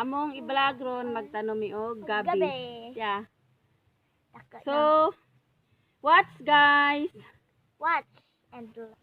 Among i-vlog ron, magtanom mi og gabi. Gabi. Yeah. Dako na. So, watch, guys. Watch and learn.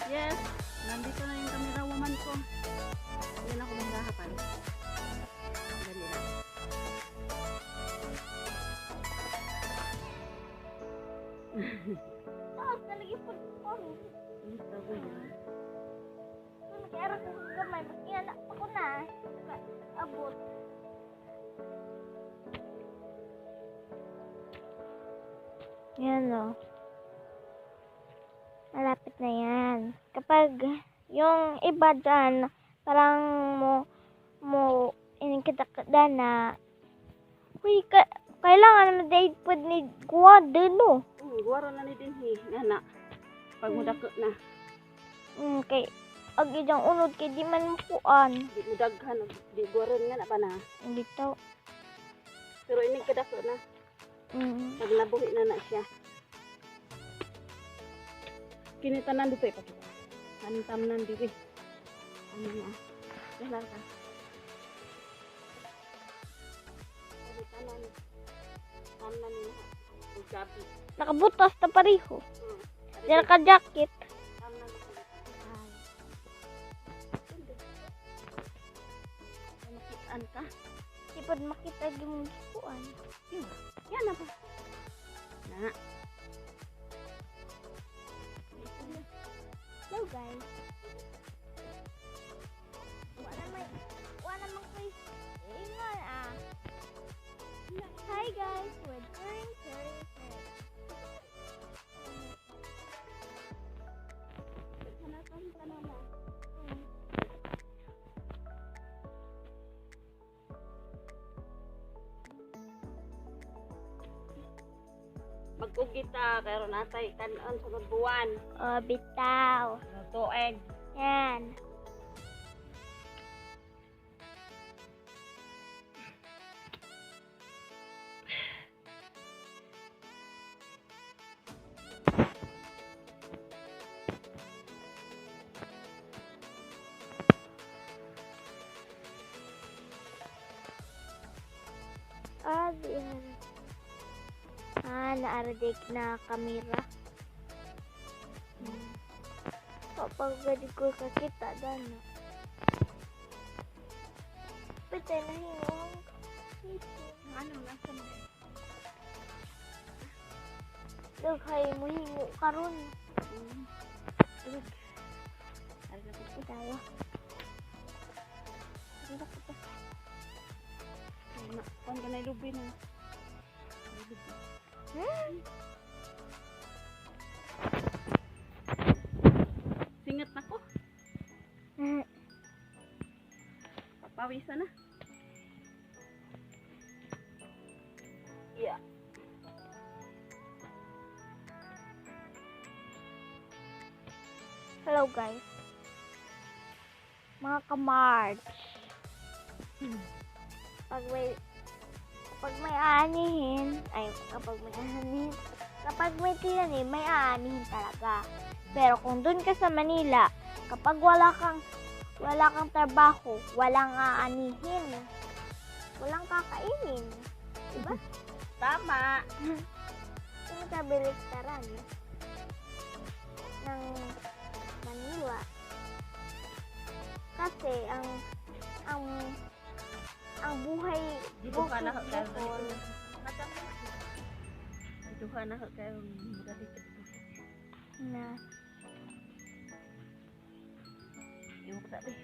Yes, nandito na yung camera woman ko. Yan ako maghahapan. Dali lang. Taas na lagi po ko. Gusto ko yun. Kaya ko gamay, mas inanak pa ko na. Abot. Yan o. Malapit na yan. Kapag yung iba dyan, parang mo inikita na, uy, kailangan naman dahil po ni guwa din, no? Guwaro na ni dinhi. Nga na. Pag mudako na. Kay, ag ijang unod kay di man mukuan. Di mudaghan. Di guwaron nga na pa na. Dito. Pero inig kadako na. Pag nabuhi na na siya. Kini tanan dito ipakita. Antam nan dito. Ano na? Dala ka. Kini tanan. Tanan niya. Ug gabi. Nakabutas na pareho. Di naka-jacket. Tanan dito. Makitaan ka. Di pa makita yung gikuan. Yun. Yan na ba? Na. Hello, guys. Magkugita, karon natay kanon sunod buwan. Oh, bitaw. Sunod tuig. Yan. Ah, di yan. Ah, naaradik na kamera. Kapag pwede ko kakita, dana. Pitay na hinuhang ito. Ano nasa mo? Daghay mo hingo karon. Uy. Ari na ko. Tayo. Ari na ko. Kuan ka na ilubi na. Ilubi. Singat na ko. Papawisan na. Yeah. Hello, guys. Mga ka-March. Pag may kapag may aanihin, ay, kapag may aanihin, kapag may tinanim, may aanihin talaga. Pero kung dun ka sa Manila, kapag wala kang trabaho, walang aanihin. Walang kakainin. Diba? Tama. Yung sa Baliktaran ng Manila. Kasi ang buhay Dito ka na bukid kayo. Bohol, Dito ka na kayo. Dito ka na Iwan ko dali.